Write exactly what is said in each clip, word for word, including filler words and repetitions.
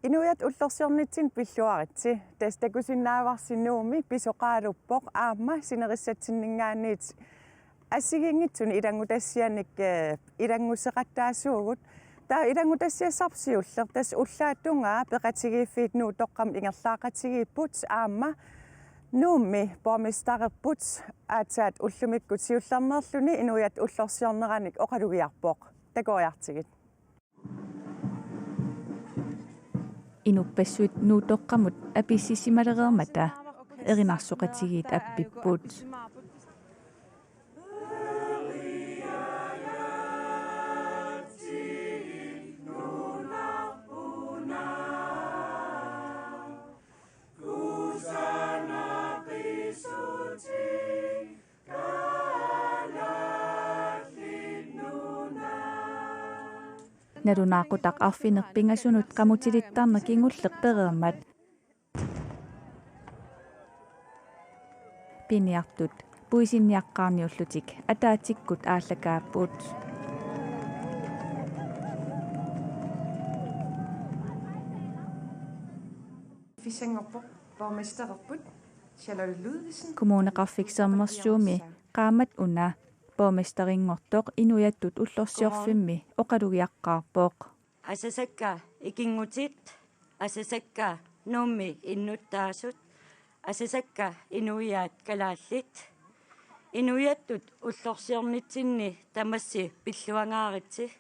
Inuiattut ullorsiornitsinni pilluaritsi. Tassa takusinnaavarsi Nuummi pisoqaaluppoq aamma sinerissatsinninngaanniit assigiinngitsunik ilanngutassianik, eh, ilanngusseqattaasuugut. Taava ilanngutassiassarput siulleq tassa ullaap tungaa peqatigiiffiit Nuup toqqamut ingerlaaqatigiipput aamma Nuummi borgmestererput aatsaat ullumikkut siullermeerluni inuiattut ullorsiorneranik oqalugiarpoq. Takoriartigit. Inuppassuit Nuup toqqamut apisissimalereermata erinarsoqatigiit appipput. Nalunaaqutaq arfineq-pingasunut qamutilittarneq kingulleq pereermat piniartut puisinniaqqaarniullutik ataatsikkut aallakaapput. Pissanngorpoq borgmestererput Charlotte Ludvigsen. Kommuneqarfik Sermersuumi qaammat una borgmesterinngortoq inuiattut ullorsiorfimmi oqalugiaqqaarpoq. Asasakka ikinngutit, asasakka Nuummi innuttaasut, asasakka inuiaat kalaallit. Inuiattut ullorsiornitsinni tamassi pilluangaaritsi.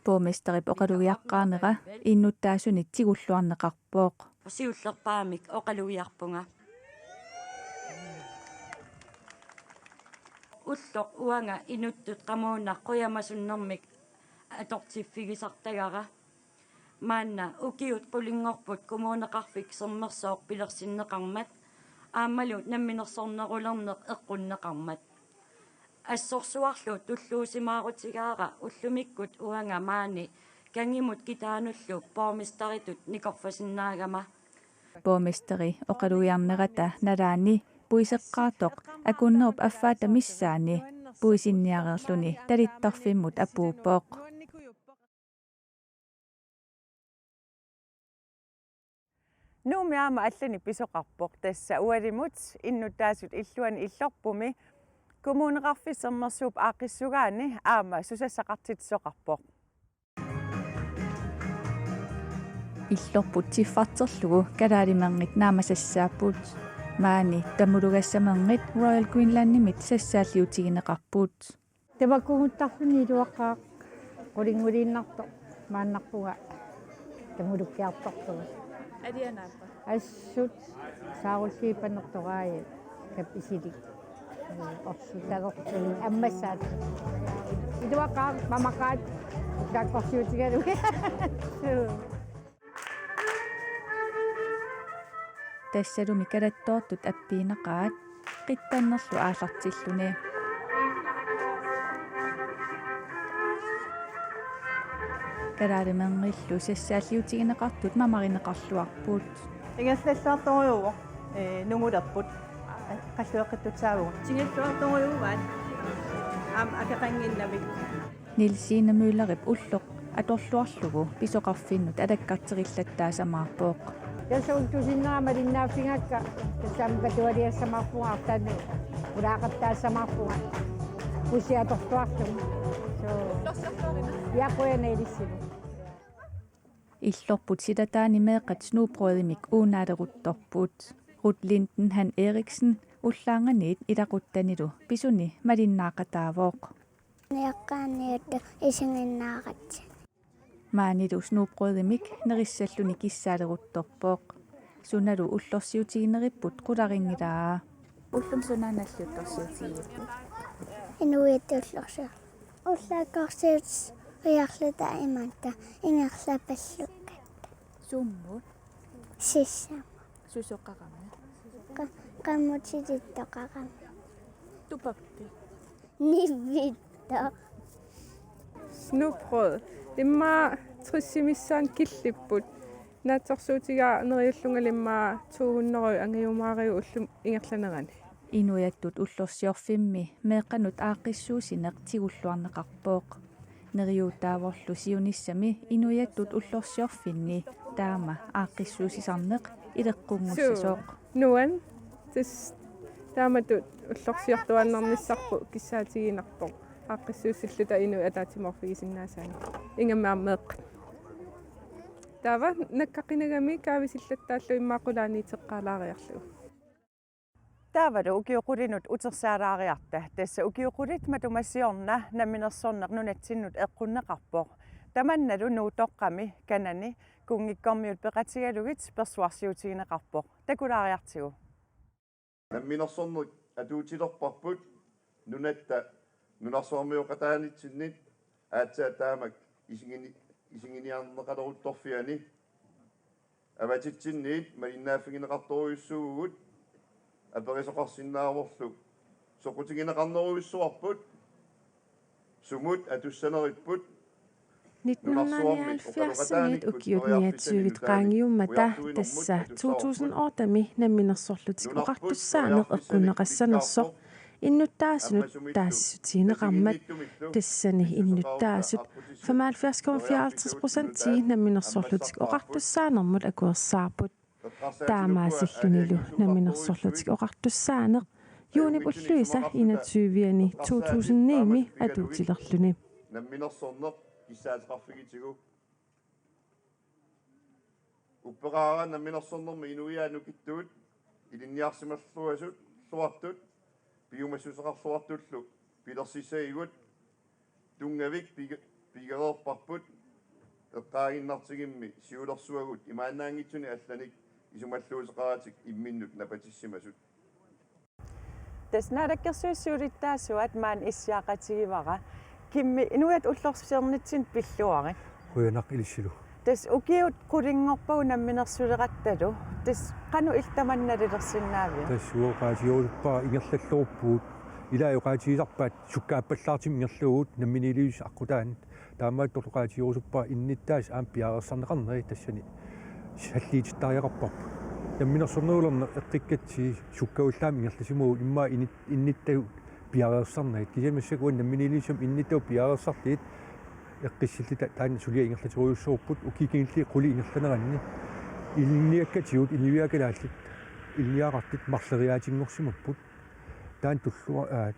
Borgmesterip oqalugiaqqaarnera innuttaasunit tigulluarneqarpoq. Siullerpaamik oqalugiarpunga. Ulloq uanga inuttut qamuuna qujamasunnermik atortiffigisartagara. Maanna ukiut qulinngorput Kommuneqarfik Sermersooq pilersinneqarmat aammalu namminersornerulerneq eqqunneqarmat. Assorsuarlu tulluusimaarutigaara ullumikkut uanga maani Kangimut Kitaanullu borgmesteritut nikorfasinnaagama. Borgmesteri oqalugiarnerata nalaani puiseqqaartoq akunnerup affaata missaani puisinniareerluni talittarfimmut apuuppoq. Nuummi aamma allanik pisoqarpoq, tassa ualimut innuttaasut illuanni Illorpumi Kommuneqarfik Sermersuup aaqqissugaani aamma susassaqartitsisoqarpoq. Illorput siffarterlugu kalaalimerngit naamasassaapput. Maani tamulugassamerngit Royal Greenlandimit sassaalliutigineqarput. Tamakkuguttarluni iluaqaaq, qulinnguliinnartoq maannarpunga tamulukkiartorpunga. Alianaappa. Assut saarulliit panertoraajat kapisilik. Orsuttalerluni ammassaat. Iluaqaaq mamaqaat taakkorsiutigalugu. Tassalumi kalattoortut appiinaqaat qitsannerlu aallartilluni. Kalaalimerngillu sassaalliutigineqartut mamarineqarluarput. Ingerlalluartorujuuvoq, ee, nungulerput. Qallueqqittussaavugut. Ingerlalluartorujuuvaat. Aamma akeqannginnamik. Nielsine Møllerip ulloq atorluarlugu pisoqarfinnut alakkarterillattaasamaarpoq. Tassa untusinnera malinnaaffigakka, tassami katualiassamaarpunga artaanni pulaaqattaassamaarpunga. Pusi atorluarlugu. Suu. Ja, qujanaq ilissilu. Illorput silataani meeqqat Snobrødimik uunaaleruttorput. Ruth Lindenhann Eriksen ullaannganiit ilaquttanilu pisuni malinnaaqataavoq. Niaqqaaniuttu isiginnaaratsi. Maanilu Snobrødimik nerissalluni kissaaleruttorpoq. Sunalu ullorsiutigineripput qularinngilaat. Ullumi sunaana ullorsiutigiviuk? Inuit ullorsior. Ullaakkorsiut ujarluta imaattoq ingerlapallukkatta. Summut? Sissamut. Susoqarami? Qa-, qamutilittoqarami. Tupappi? Nivittoq. Snobrød. Immaqa tressip missaani killipput. Naatsorsuutigaara neriullungali immaqa to hundrede angajumaarigut ullumi ingerlanerani. Inuiattut ullorsiorfimmi meeqqanut aaqqissuussineq tigulluarneqarpoq. Neriuutaavorlu siunissami inuiattut ullorsiorfinni Taama aaqqissuussisarneq ileqqunngussasoq. Suu. Nuan, tassa taamatut ullorsiortuaannarnissarput kissaatiginarpoq. Aaqqissuussilluta inuit ataatsimoorfigisinnaasaannik. Ingammik aamma meeqqat. Taava nakkaqinagami kaavisillattaallu immaqa qulaaniitseqqaalaariarlugu. Taavalu ukiut qulinut utersaalaariarta. Tassa ukiut qulit matuma siorna namminersorneq nunatsinnut eqqunneqarpoq. Tamannalu Nuuttoqqami, Kanani, Kunngikkormiut peqatigalugit persuarsiutigineqarpoq. Takulaariartigu. Namminersorneq atuutilerparput nunatta nunarsuarmioqataanitsinnit aatsaat taamak isigini-, isiginiarneqaleruttorfiani. Avatitsinniit malinnaaffigineqartorujussuuvugut, aperisoqarsinnaavorlu: Soqutigineqarnerujussuarput? Sumut atussaneripput? Nitten hundrede nioghalvfjerds-imiit ukiut niogtyve qaangiummata, tassa to tusind otte-mi namminersorlutik oqartussaaneq eqqunneqassanersoq innuttaasunut taasissutigineqarmat. Tassani innuttaasut femoghalvfjerds komma fireoghalvtreds procentii namminersorlutik oqartussaanermut akuersaarput. Taamaasillunilu namminersorlutik oqartussaaneq juunip ulluisa enogtyve-ani to tusind ni-mi atuutilerluni. Namminersorneq kissaateqarfigitigu. Upperaara namminersornermi inuiaat nukittuut ilinniarsimalluasut, -luartut piumassuseqarluartullu pilersissagigut. Tunngavik pige-, pigereerparput, eqqaaginnartigimmi siulersuagut imaannaanngitsuni allanik isumalluuteqaratik imminnut napatissimasut. Tassa Naalakkersuisut siulittaasuat maani issiaqatigivara. Kimmi, inuiaat ullorsiornitsinni pilluarit. Qujanaq ilissilu. Tassa ukiut qulinngorpagut namminersulerattalu. Tassa qanoq illit tamanna nalilersinnaaviuk? Tassa uanga oqaatigerusuppara ingerlalluarpugut. Ilai oqaatigisarpaat sukkaappallaartumik ingerlavugut namminiilivissuseq aqqutaani. Taamaattorli oqaatigerusuppara innuttaasut aamma piareersarneqarneri tassani salliitittariaqarparput. Namminersornerulerneq eqqikkatsigit sukkavallaamik ingerlasimavugut immaqa init-, innuttagut piareersarnagit. Kisianni massakkut uani namminiilivissuarmi innuttagut piareersarlugit eqqissilluta taanna suliaq ingerlaterujussuupput, ukiut kingulliit qulit ingerlaneranni. Ilinniakkatigut inuiaat kalaallit ilinniagaqartut marloriaatinngorsimapput. Taanna tullu-, aa,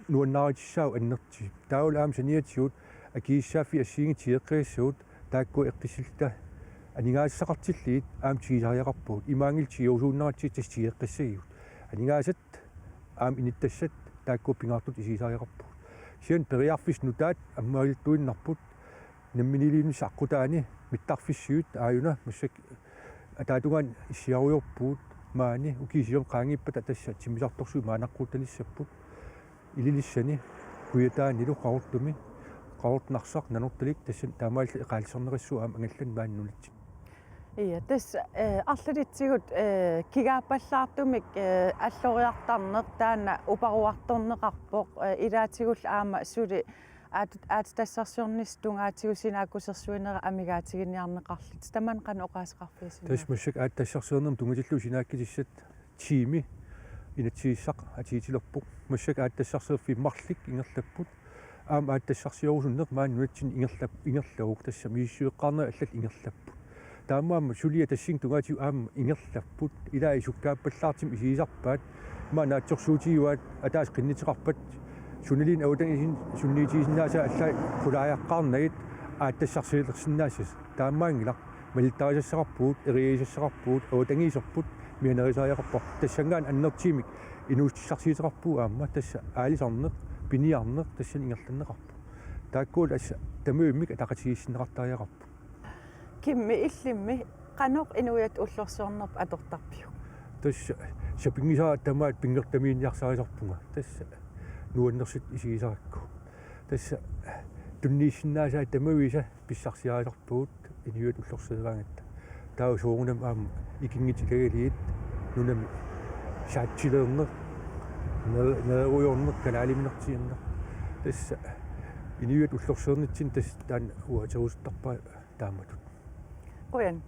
nuannaarutissaavoq annertuumik. Taavalu aamma saniatigut akisussaaffik assigiinngitsut tigeqqissagut, taakku eqqissilluta aningaasassaqartillugit aamma tigusariaqarpugut. Imaanngilaq tigusuunnaratsigit tassa tigeqqissagigut. Aningaasat aamma inuttassat taakku pingaartutut isigisariaqarpugut. Kisianni periarfissat nutaat ammaaluttuinnarput namminiilivinnissuseq aqqutaani mittarfissiut aajuna massakkut ataatungaani issiarujoorpugut maani ukiut sisamat qaangiuppata tassa timmisartorsuit maannaqqutalissapput. Ilulissani, Kujataanilu, Qaqortumi, Qaqortup Narsaq, Nanortalik, tassani taamaalillutik eqaallisarneqassapput aamma angallanneq maani nunatsinni. Ja, tassa, eh, arlalitsigut, eh, kigaappallaartumik, eh, alloriartarneq taanna uparuartorneqarpoq, eh, ilaatigullu aamma suli aat-, aatsitassarsiornissap tungaatigut sinaakkusersuinerit amigaatiginiarneqarlutik. Tamanna qanoq oqaaseqarfigisinnaaviuk? Tassa massakkut aatsitassarsiornermut tunngatillugu sinaakkutissat tiimi inatsisissaq atuutilerpoq. Massakkut aatsitassarsiorfiit marluk ingerlapput. Aamma aatsitassarsiorusunneq maani nunatsinni ingerlap-, ingerlavoq, tassami misissueqqaarnerit allallu ingerlapput. Taamaammat suliaq tassunga tungaatigut aamma ingerlapput. Ilai sukkaappallaartumik isigisarpaat. Maani naatsorsuutigivaat ataaseq qinnuteqarpat sunaluunniit avatangiisinnaasut sunniutigisinnaasaat allaat qulaajaqqaarnagit aatsitassarsiorsinnaassasut. Taamaanngilaq malittarisassaqarpugut, eriagisassaqarpugut, avatangiiserput mianerisariaqarparput. Tassanngaanniit annertuumik inuussutissarsiuteqarpugut aamma, tassa aalisarneq, piniarneq tassani ingerlanneqarpoq. Taakkualu tassa tamavimmik ataqatigiissinneqartariaqarput. Kimmi, illimmi qanoq inuiattut ullorsiornerput atortarpiuk? Tassa sapinngisara tamaat pinngortamiinniarsarisarpunga. Tassa nuannersut isigisarakku. Tassa tunniussinnaasaat tamavisa pissarsiarisarpugut inuiattut ullorsiorneqangatta. Taava soorunami aamma ikinngutigalugit nunami saatsilerneq, ner-, nererujoorneq, kalaaliminertiinerneq. Tassa inuiattut ullorsiornitsinni tassa taanna uagutsiarusuttarpara taamatut. Qujan.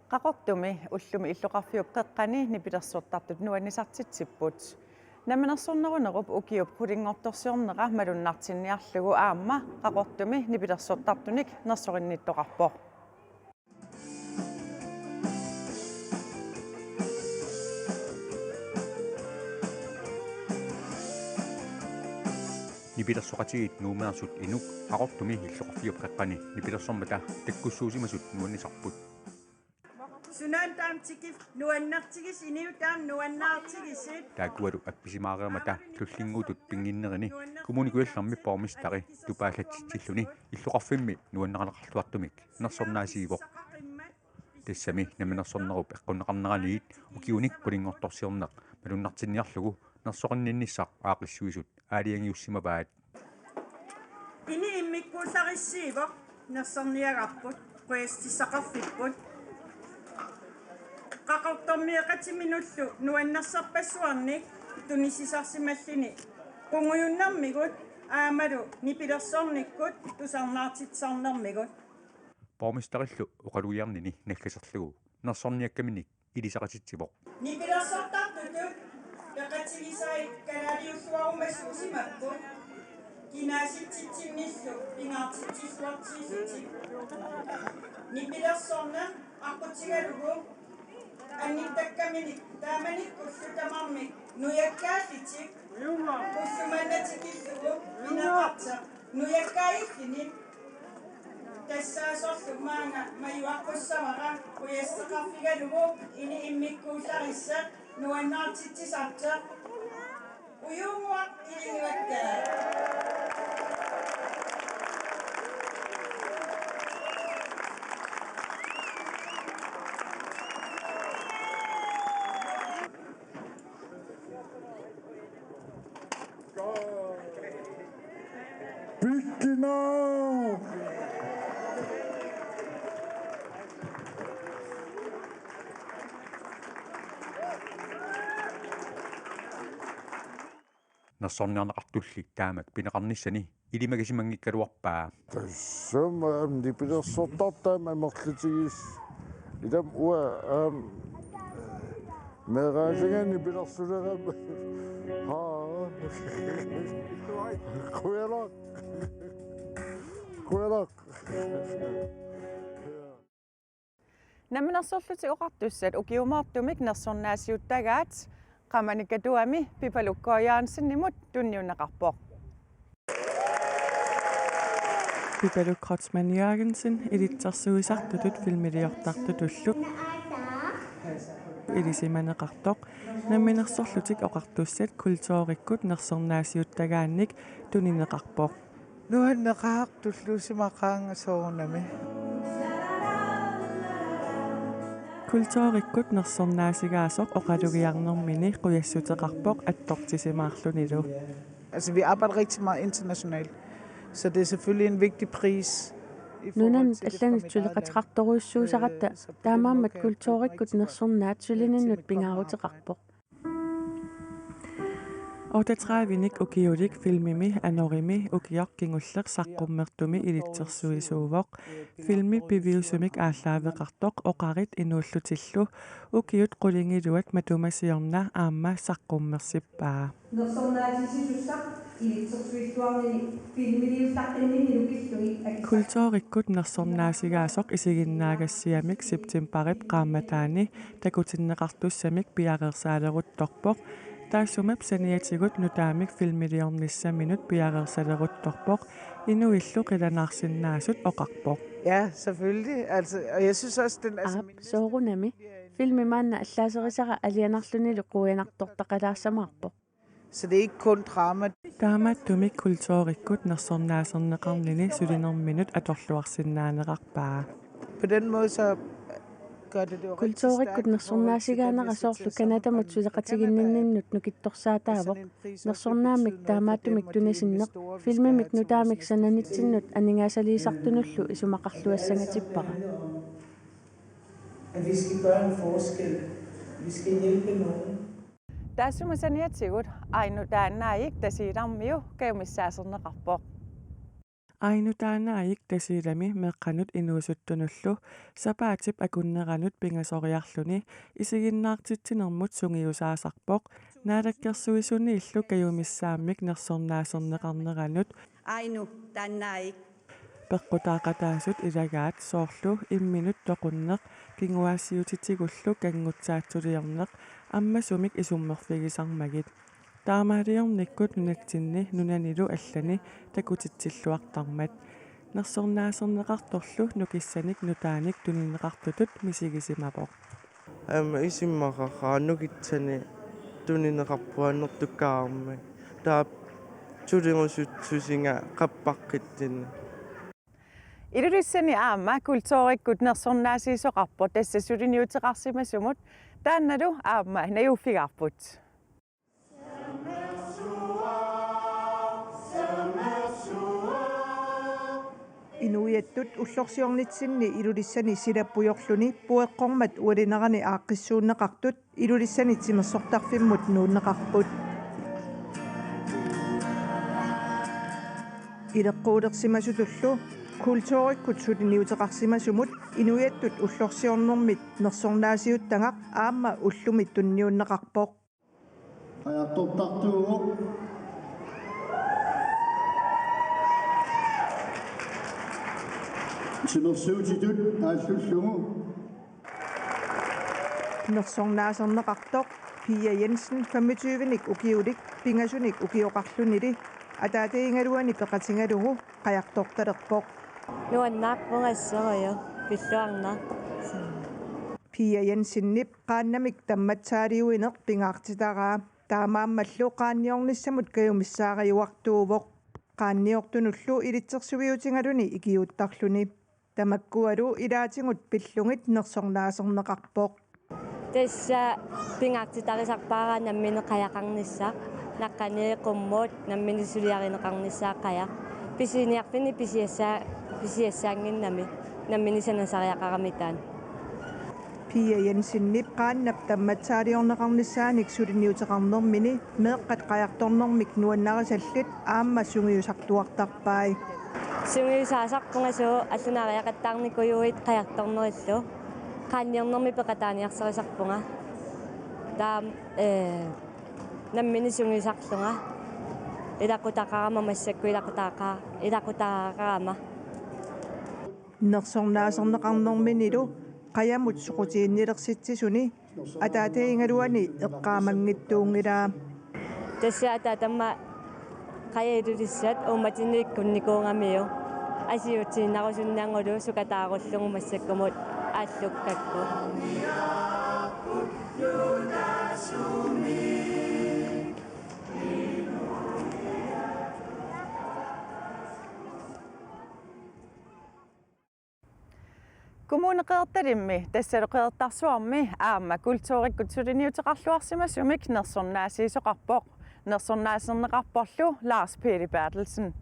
Qaqortumi ullumi illoqarfiup qeqqani nipilersortartut nuannisartitsipput. Namminersornerunerup ukiup qulinngortorsiornera malunnartinniarlugu aamma Qaqortumi nipilersortartunik nersorinnittoqarpoq. Nipilersoqatigiit Nuummeersut Inuk Qaqortumi illoqarfiup qeqqani nipilersormata takkussuusimasut nuannisarput. Sunaana taama tikif-, nuannertigisi, inuit taama nuannaartigisit. Taakkualu appisimaareermata tullinnguutut pinnginnerini Kommune Kujallermi borgmesteri tupaallatsitsilluni illoqarfimmi nuannaarneqarluartumik nersornaasiivoq. Tassami namminersornerup eqqunneqarneraniit ukiunik qulinngortorsiorneq malunnartinniarlugu nersoqarninnissaq aaqqissuisut aalajangiussimavaat. Ini immikkuullarissiivoq, nersorniagarput, qujassuteqarfipput. Qaqortormioqatiminullu nuannersorpassuarnik tunisisarsimalluni qungujunnermigut aammalu nipilersornikkut tusarnaartitsisarnermigut. Borgmesterillu oqalugiarnini naggaserlugu nersorniakkaminik ilisaqatitsivoq. Nipilersortartutut peqatigisai kalaaliulluarumassuusimapput. Kinaasitsitsinnillu pingaartitsilluartiillutik. Nipilersorneq aqqutigalugu annittakkaminik taamanikkullu tamarmik nujakkaallutik. Ullumanna tikillugu pineqartoq nujakkaajilluni. Tassaasorlu maanga majuaqqussavara qujassuteqarfigalugu ini immikkuullarissaq nuannaartitsisartoq. Ujunnguaq ilinniakkaat. Pikkinaa! Nersorniarneqartulli taamak pineqarnissani ilimagisimanngikkaluarpaa. Tassami aamma nipilersortartut aamma amerlatigisut. Ilami uanga aamma meeraallunga nipilersulerama. Haa. Qujanaq. Qujanaq. Namminersorlutik Oqartussat ukiumoortumik nersornaasiuttagaat Qamani Katuami Pipaluk K. Jørgensenimut tunniunneqarpoq. Pipaluk Kreutzmann Jørgensen ilitsersuisartutut filmiliortartutullu ilisimaneqartoq Namminersorlutik Oqartussat kulturikkut nersornaasiuttagaannik tunineqarpoq. Nuanneqaaq, tulluusimaqaanga soorunami. Kulturikkut nersornaasigaasoq oqalugiarnermini qujassuteqarpoq attortisimaarlunilu. Altså, vi arbejder rigtig meget internationalt, så det er selvfølgelig en vigtig pris i forhold Nunanut til det allanut formidable land. Suleqateqartorujussuusaratta, øh, så på den taamaammat måde kan jeg komme kulturikkut rigtig tæt på, nersornaat øh, til sulinernut mit pingaaruteqarpoq. Otteogtredivenik ukiulik filmimi Anorimi ukioq kingulleq saqqummertumi ilitsersuisuuvoq. Filmi piviusumik aallaaveqartoq oqarit inuullutillu ukiut qulingiluat matuma siorna aamma saqqummersippaa. Nersornaatitsisussaq ilitsersuilluarnini filmiliullaqqinninni nukillugit akissar- Kulturikkut nersornaasigaasoq isiginnaagassiamik septembarip qaammataani takutinneqartussamik piareersaaleruttorpoq. Taassuma saniatigut nutaamik filmiliornissaminut piareersaleruttorpoq, inuillu qilanaarsinnaasut oqarpoq. Ja, selvfølgelig. Altså, og jeg synes også, den, altså, aap, soorunami. Filmi maanna allaaserisara alianarlunilu quianartortaqalaassamaarpoq. Så det er ikke kun drama. Taamaattumik kulturikkut nersornaaserneqarnini sulinerminut atorluarsinnaanerarpaa. På den måde så gør det det jo rigtig stærkt i forhold til den, jeg ser til Canadamut suleqatigiinnermut. Kulturikkut nersornaasigaanera soorlu Canadamut suleqatiginninninnut nukittorsaataavoq. Nersornaammik taamaattumik tunisinneq filmimik nutaamik sananitsinnut aningaasaliisartunullu isumaqarluassangatippara. At vi skal gøre en forskel. Vi skal hjælpe nogen. Taassuma saniatigut Ainu Taannaajik Tasiilarmiu kajumissaaserneqarpoq. Ainu Taannaajik Tasiilami meeqqanut inuusuttunullu sapaatip akunneranut pingasoriarluni isiginnaartitsinermut sungiusaasarpoq, Naalakkersuisuniillu kajumissaammik nersornaaserneqarneranut Ainu Taannaajik. Peqqutaaqataasut ilagaat soorlu imminut toqunneq, kinguaassiuutitigullu kanngutsaatsuliorneq ammasumik isummerfigisarmagit. Taamaaliornikkut nunatsinni nunanilu allani takutitsilluartarmat. Nersornaaserneqartorlu nukissanik nutaanik tunineqartutut misigisimavoq. Aamma isumaqarpunga nukissani tunineqarpunga nertukkaarmi. Taava tulinngusutsisinga qappaqqitsinni. Ilulissani aamma kulturikkut nersornaasiisoqarpoq tassa suliniuteqarsimasumut, taannalu aamma najuuffigaarput. Inuiattut ullorsiornitsinni Ilulissani silap pujorluni pueqqormat ualinerani aaqqissuunneqartut Ilulissani timersortarfimmut nuunneqarput. Ileqquulersimasutullu kulturikkut suliniuteqarsimasumut inuiattut ullorsiornermit nersornaasiuttagaq aamma ullumi tunniunneqarpoq. Qajartortartuuvoq. Timersuutitut aallullugu. Nersornaaserneqartoq Pia Jensen femogtyve-nik ukiulik pingasunik ukioqarlunili ataatsimiingaluani peqatigalugu qajartortalerpoq. Nuannaarpunga assorujuk, pilluarnaq. Pia Jensenip qaannamik tammatsaaliuineq pingaartitaraa. Taamaammallu qaanniornissamut kajumissaariuartuuvoq. Qaanniortunullu ilitsersuiutigaluni ikiuuttarluni. Tamakkualu ilaatigut pillugit nersornaaserneqarpoq. Tassa pingaartitarisarpara nammineq qajaqarnissaq, naqqani qummut nammineq suliarineqarnissaa qajaq. Pisiniarfinni pisiassa-, pisiassaannginnami nammineq sanasariaqarami taanna. Pia Jensenip qaannap tammatsaaliorneqarnissaanik suliniuteqarnermini meeqqat qajartornermik nuannarisallit aamma sungiusartuartarpai. Sungiusaasarpunga suu allunaariaqattaarnikuujuit qajartornerillu. Qaanniornermi peqataaniarsarisarpunga. Taam, ee, nammineq sungiusarlunga. Ilaqutaqarama massakkut ilaqutaaqa-, ilaqutaqarama. Nersornaaserneqarnerminilu qajamut soqutiginnilersitsisuni ataatsimiingaluani eqqaamanngitsuunngilaa. Tassa ataatama qajaq Ilulissat uummatinnut ikkunnikuugamiuk. Asiutsiinnarusunnaagulu sukataarullugu massakkumut aallukkakku. Kommune Qeqertalimmi tassalu Qeqertarsuarmi aamma kulturikkut suliniuteqarluarsimasumik nersornaasiisoqarpoq. Nersornaaserneqarporlu Lars Peter Berthelsen.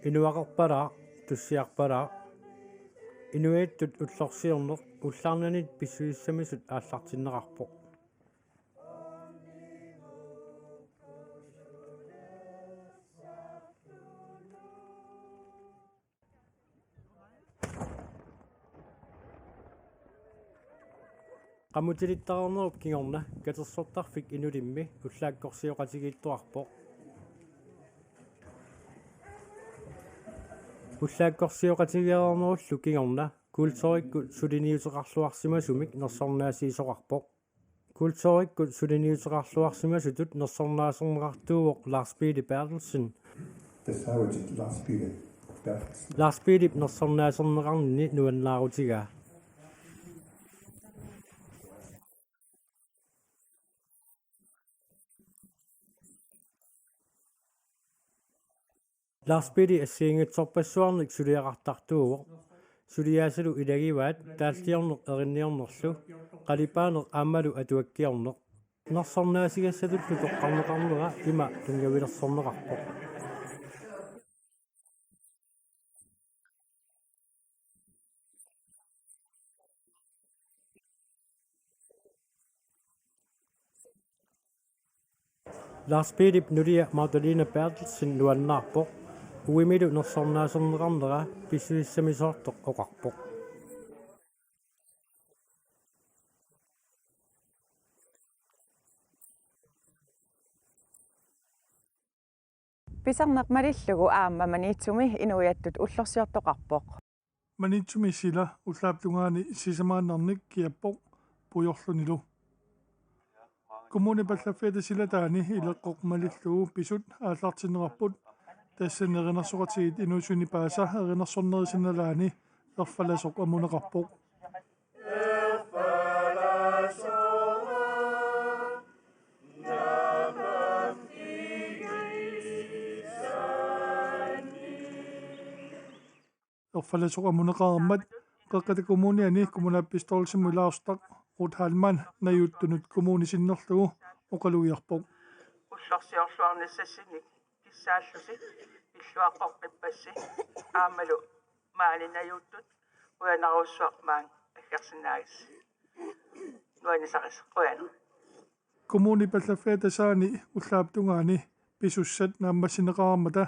Inuaqarpalaaq, tussiarpalaaq. Inuiattut ullorsiorneq ullaarnanit pissusissamisut aallartinneqarpoq. Qamutilittareernerup kingorna katersortarfik Inulimmi ullaakkorsioqatigiittoqarpoq. Ullaakkorsioqatigeereernerullu kingorna kulturikkut suliniuteqarluarsimasumik nersornaasiisoqarpoq. Kulturikkut suliniuteqarluarsimasutut nersornaaserneqartuuvoq Lars Peter Berthelsen. Tassaavoq Lars Peter Berthelsen. Lars Peterip nersornaaserneqarnini nuannaarutigaa. Lars Peter assigiinngitsorpassuarnik suliaqartartuuvoq. Suliaasalu ilagivaat taalliorneq erinniornerlu, qalipaaneq aammalu atuakkiorneq. Nersornaasigassatullu toqqarneqarnera ima tunngavilersorneqarpoq. Lars Peterip nulia Magdalena Berthelsen nuannaarpoq, uimilu nersornaaserneqarnera pissusissamisoortoq oqarpoq. Pisarneq malillugu aamma Maniitsumi inuiattut ullorsiortoqarpoq. Maniitsumi sila ullaap tungaani sisamaannarnik kiappoq puigorlunilu. Kommunip allaffiata silataani ileqqoq malillugu pisut aallartinneqarput, tassani erinarsoqatigiit inuussutini paasa erinarsornerisa nalaani erfalasoq amuneqarpoq. Erfalasoq amuneqarmat Qeqqata Kommuniani kommunalbestyrelsimut ilaasortaq Ruth Heilmann najuuttunut kommuni sinnerlugu oqalugiarpoq. Ullorsiorluarnissassinnik kissaallusi pilluaqqoqqippassi aammalu maani najuuttut, qujanarsuaq maanga aggersinnaagassi. Nuannisarisi, qujanaq. Kommunip allaffiata saani ullaap tungaani pisussat naammassineqarmata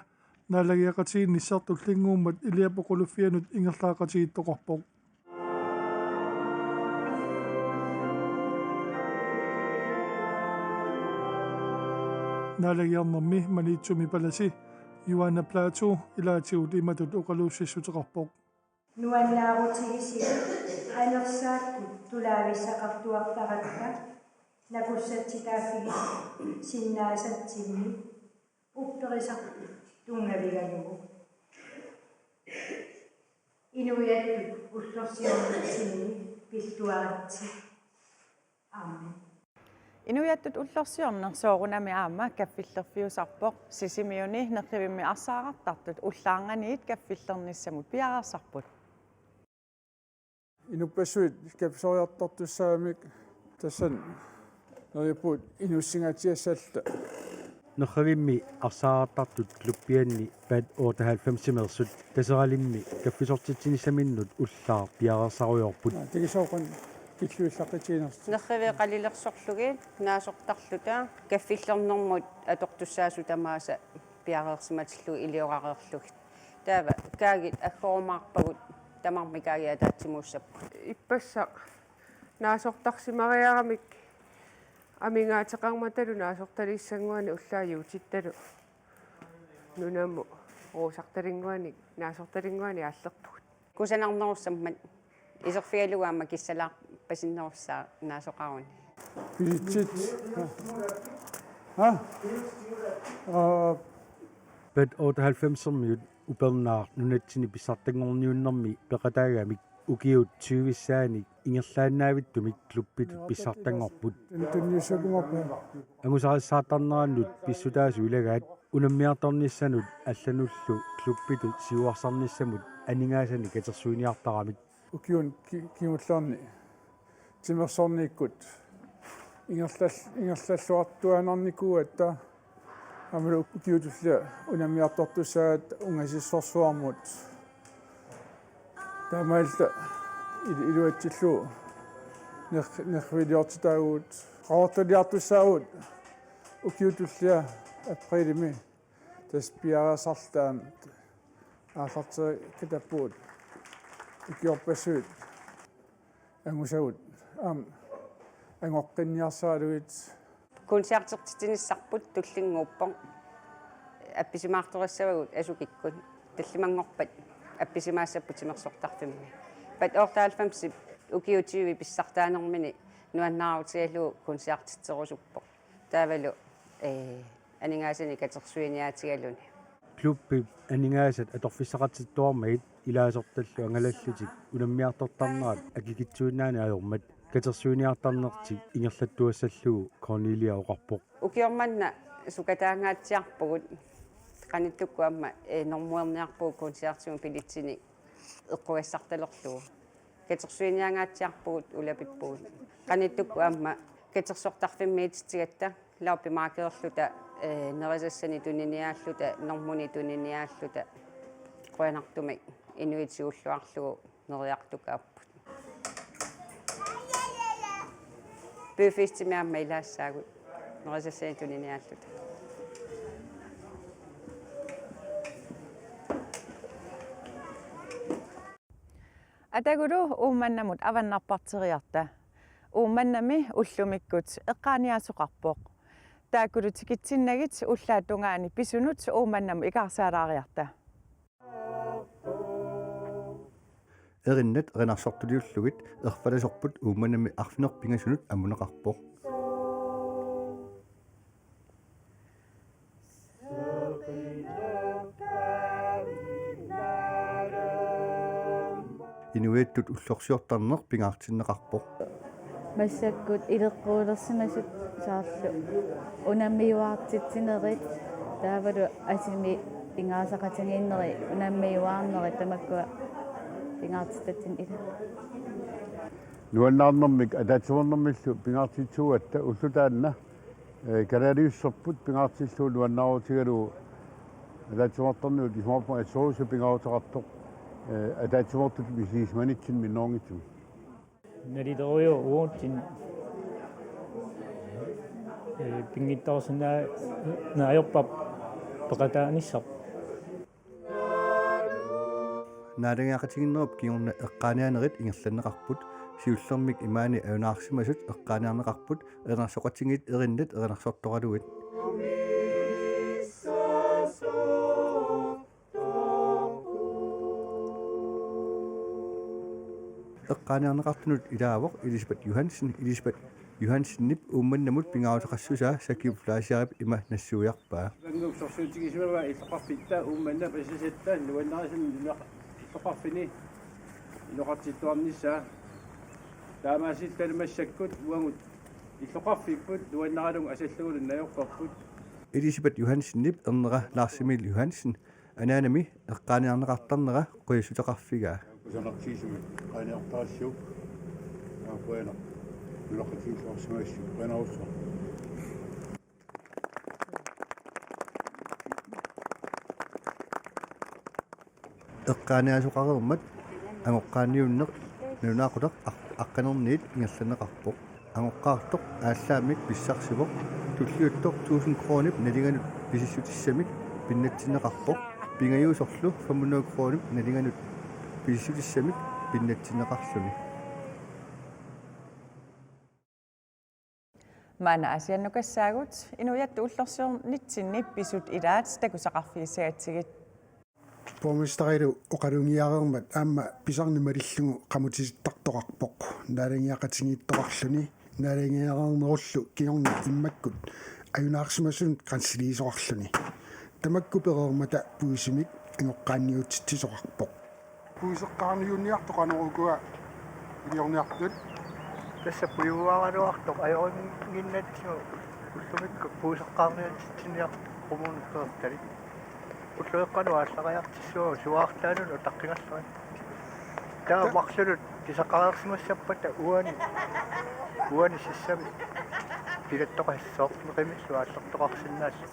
naalagiaqatigiinnissaq tullinnguummat iliap oqaluffianut ingerlaaqatigiittoqarpoq. Naalagiarnermi Maniitsumi palasi Joanna Platou ilaatigut imatut oqaluussissuteqarpoq. Nuannaarutigisi anersaakkut tulaavissaqartuartaratta nakussatsitaaffigisinnaasatsinni upperisartut tunngavigalugu. Inuiattut ullorsiornitsinni pilluaritsi. Amen. Inuiattut ullorsiorneq soorunami aamma kaffillerfiusarpoq. Sisimiuni nerrivimmi arsaarartartut ullaarnganiit kaffillernissamut piareersarput. Inuppassuit kaffisoriartortussaagamik tassani neriuppugut inuussingaatsiassalluta. Nerrivimmi arsaarartartut klubbianni Bat otteoghalvfemsimeersut Taseralimmi kaffisortitsinissaminnut ullaaq piareersarujoorput. Aa, takisoqan killuillaqqitiginersi. Nerrivik qalilersorlugit naasortarluta kaffillernermut atortussaasut tamaasa piareersimatillugu iliorareerlugit. Taava kaagit aggoorumaarpagut tamarmik kaagit ataatsimuussapput. Ippassaq naasortarsimariaramik amigaateqarmatalu naasortalissannguanik ullaaq juutittalu nunamut ruusartalinnguanik naasortalinnguanik aallerpugut. Kusanarnerussammat iserfigalugu aamma kissalaarpasinnerussaaq naasoqaruni. Pisitsit. Ha? Aa. Bat otteoghalvfemsermiut upernaaq nunatsinni pissartanngorniunnermi peqataagamik ukiut tyvissaanik ingerlaannaavittumik klubbitut pissartanngorput. Tunniussakumaarpunga. Angusarissaartarnerannut pissutaasut ilagaat unammiartornissanut allanullu klubbitut siuarsarnissamut aningaasanik katersuiniartaramik. Ukiuni ki-, kingullerni timersornikkut ingerlal-, ingerlalluartuaannarnikuugatta aammalu ukiut tulliat unammiartortussaagatta ungasissorsuarmut. Taamaalilluta il-, iluatsillugu ner-, nerriviliortitaavugut. Qaqortuliartussaavugut ukiut tulliat aprilimi. Tassa piareersarluta aamma aallartikkattaarpugut ukiorpassuit angusagut aamma angoqqinniarsaralugit. Koncertertitsinissarput tullinnguuppoq. Appisimaartorissavagut asukikkut. Tallimanngorpat appisimaassapput timersortarfimmi. Bat otteoghalvfemsi ukiut tyve pissartaanermini nuannaarutigalugu koncertitserusuppoq. Taavalu, ee, aningaasanik katersuiniaatigaluni. Klubbip aningaasat atorfissaqartittuarmagit ilaasortallu angalallutik unammiartortarnerat akikitsuinnaaneq ajormat katersuiniartarnertik ingerlattuassallugu Cornelia oqarpoq. Ukioq manna sukataangaatsiarpugut, qanittukkut aamma, ee, normuerniarpugut koncertimut billetsinik eqqugassartalerlugu. Katersuiniaangaatsiarpugut ulapippugut. Qanittukkut aamma katersortarfimmiititsigatta, loppemarkederluta, ee, nerisassanik tuniniaalluta, normunik tuniniaalluta, qujanartumik inuit siulluarlugu neriartukaapput. Byfestimi aamma ilaassaagut nerisassanik tuniniaalluta. Atagulu Uummannamut avannarparteriarta. Uummannami ullumikkut eqqaaniaasoqarpoq. Taakkulu tikitsinnagit ullaap tungaani pisunut Uummannamut ikaarsaalaariarta. Erinnat erinarsortuliullugit erfalasorput Uummannami arfineq-pingasunut amuneqarpoq. Inuiattut ullorsiortarneq pingaartinneqarpoq. Massakkut ileqquulersimasut soorlu unammiuaartitsinerit taavalu asimi pingaartaqatigiinnerit unammiuaarnerit tamakkua pingaartitatsinni ila. Nuannaarnermik ataatsimoornermillu pingaartitsisuugatta ulloq taanna, eh, kalaaliusserput pingaartillugu nuannaarutigalugu ataatsimoortarniut isumaqarpunga assorsuaq pingaaruteqartoq, eh, ataatsimoortutut misigisimanitsinni minnerunngitsumik. Nalilerujuk uagutsinnut, eh, pinngitsoorsinnaajorparput peqataanissarput. Naalagiaqatigiinnerup kingorna eqqaaniaanerit ingerlanneqarput, siullermik imaani ajunaarsimasut eqqaaniarneqarput, erinarsoqatigiit erinnat erinarsortoralugit. Eqqaaniarneqartunut ilaavoq Elisabeth Johansen, Elisabeth Johansenip Uummannamut pingaaruteqassusaa Sakiup Fleischerip ima nassuiarpaa. Ivanngup sorsuutigisimavaa illoqarfitta Uummannap asasatta nuannarisannik illoqarfini inoqartittuarnissaa. Taamaasilluta massakkut uagut illoqarfipput nuannaralugu asallugulu najorparput. Elisabeth Johansenip ernera Lars Emil Johansen anaanami eqqaaniarneqartarnera qujassuteqarfigaa. Kusanartigisumik eqqaaniartarassiuk. Aa, qujanaq. Nunaqqatigiilluarsimagassi qujanarsuaq. Eqqaaniaasoqareermat angoqqaanniunneq nalunaaqutaq aq-, aqqanerniit ingerlanneqarpoq. Angoqqaartoq aallaammik pissarsivoq, tulliuttoq tusind koruunip nalinganut pisissutissamik pinnatsinneqarpoq, pingajuusorlu fem hundrede koruunip nalinganut pisissutissamik pinnatsinneqarluni. Maanna Aasiannukassaagut, inuiattut ullorsiornitsinni pisut ilaat takusaqarfigissagatsigit. Borgmesterilu oqalugiareermat aamma pisarneq malillugu qamutisittartoqarpoq. Naalagiaqatigiittoqarluni, naalagiareernerullu kingorna immakkut ajunaarsimasunut kansliliisoqarluni. Tamakku pereermata puisumik angoqqaanniutitsisoqarpoq. Puiseqqaarniunniartoq qanoq ukua iliorniartut? Tassa puiuaraluartoq ajorinnginnatsigu ullumikkut puiseqqaarniutitsiniartoq kommunip peertalik. Ulluiqqanut aallariartissuugut suaartaanut utaqqigallarmat. Taava marlunut pisaqareersimassappata uani, uani sissami pilattoqassooq neqimillu aallertoqarsinnaalluta.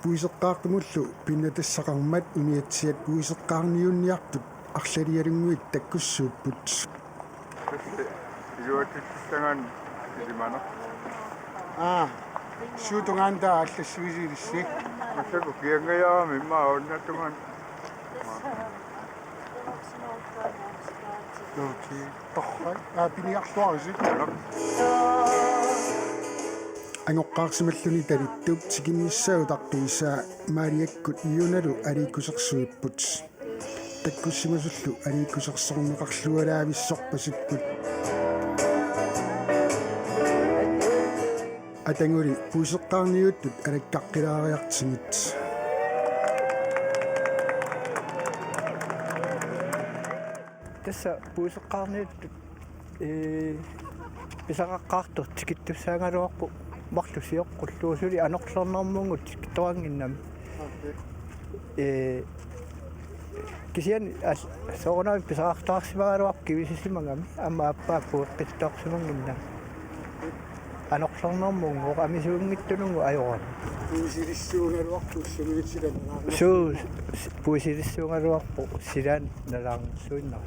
Puiseqqaartumullu pinnatassaqarmat uniatsiat puiseqqaarniunniartut arlalialunnguit takkussuupput. Tassa iluatsitsissagaan ilimanaq. Aa, suut tungaanut allassivisit ilissi? Massakkut kiangajaarami immaqa unnatungaan. Nå, okay. Torrak. Aa, piniarluarisi. Angoqqaarsimalluni talittup tikinnissaa utaqqiisaa Maaliakkut Iunalu aliikkusersuipput. Takkussimasullu aliikkusersorneqarlualaavissorpasipput. Ataguli puiseqqaarniuttut alakkaqqilaariartigit. Tassa puiseqqaarniuttut, ee, pisaqaqqaartoq tikittussaagaluarpoq marluk sioqqullugu suli anorlernermungut tikittoqannginnami. Ee, kisianni al-, soorunami pisaqartarsimagaluarpoq kivisisimagami aamma aappaa pueqqittoorsimannginnami. Anorlernermunngooq amisuunngitsununngooq ajorami. Puisilissuugaluarpoq sumiitsilannalaarnersuinnaq. Suu, s-, puisilissuugaluarpoq silaannalaarnersuinnaq.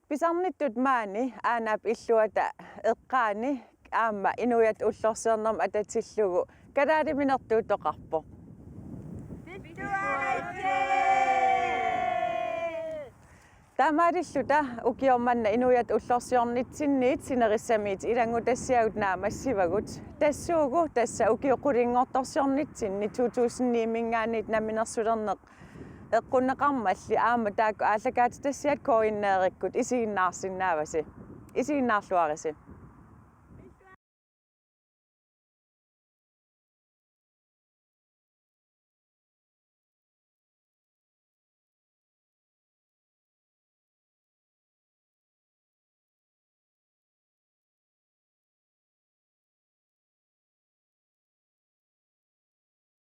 Pisarnittut maani aanaap illuata eqqaani aamma inuiattut ullorsiornermut atatillugu kalaaliminertuuttoqarpoq. Taamaalilluta ukioq manna inuiaat ullorsiornitsinniit sinerissamiit ilanngutassiagut naammassivagut. Tassuugu tassa ukiut qulinngortorsiornitsinni to tusind ni-minngaanniit namminersulerneq eqqunneqarmalli aamma taakku aallakaatitassiat K N R-ikkut isiginnaarsinnaavasi. Isiginnaarluarisi.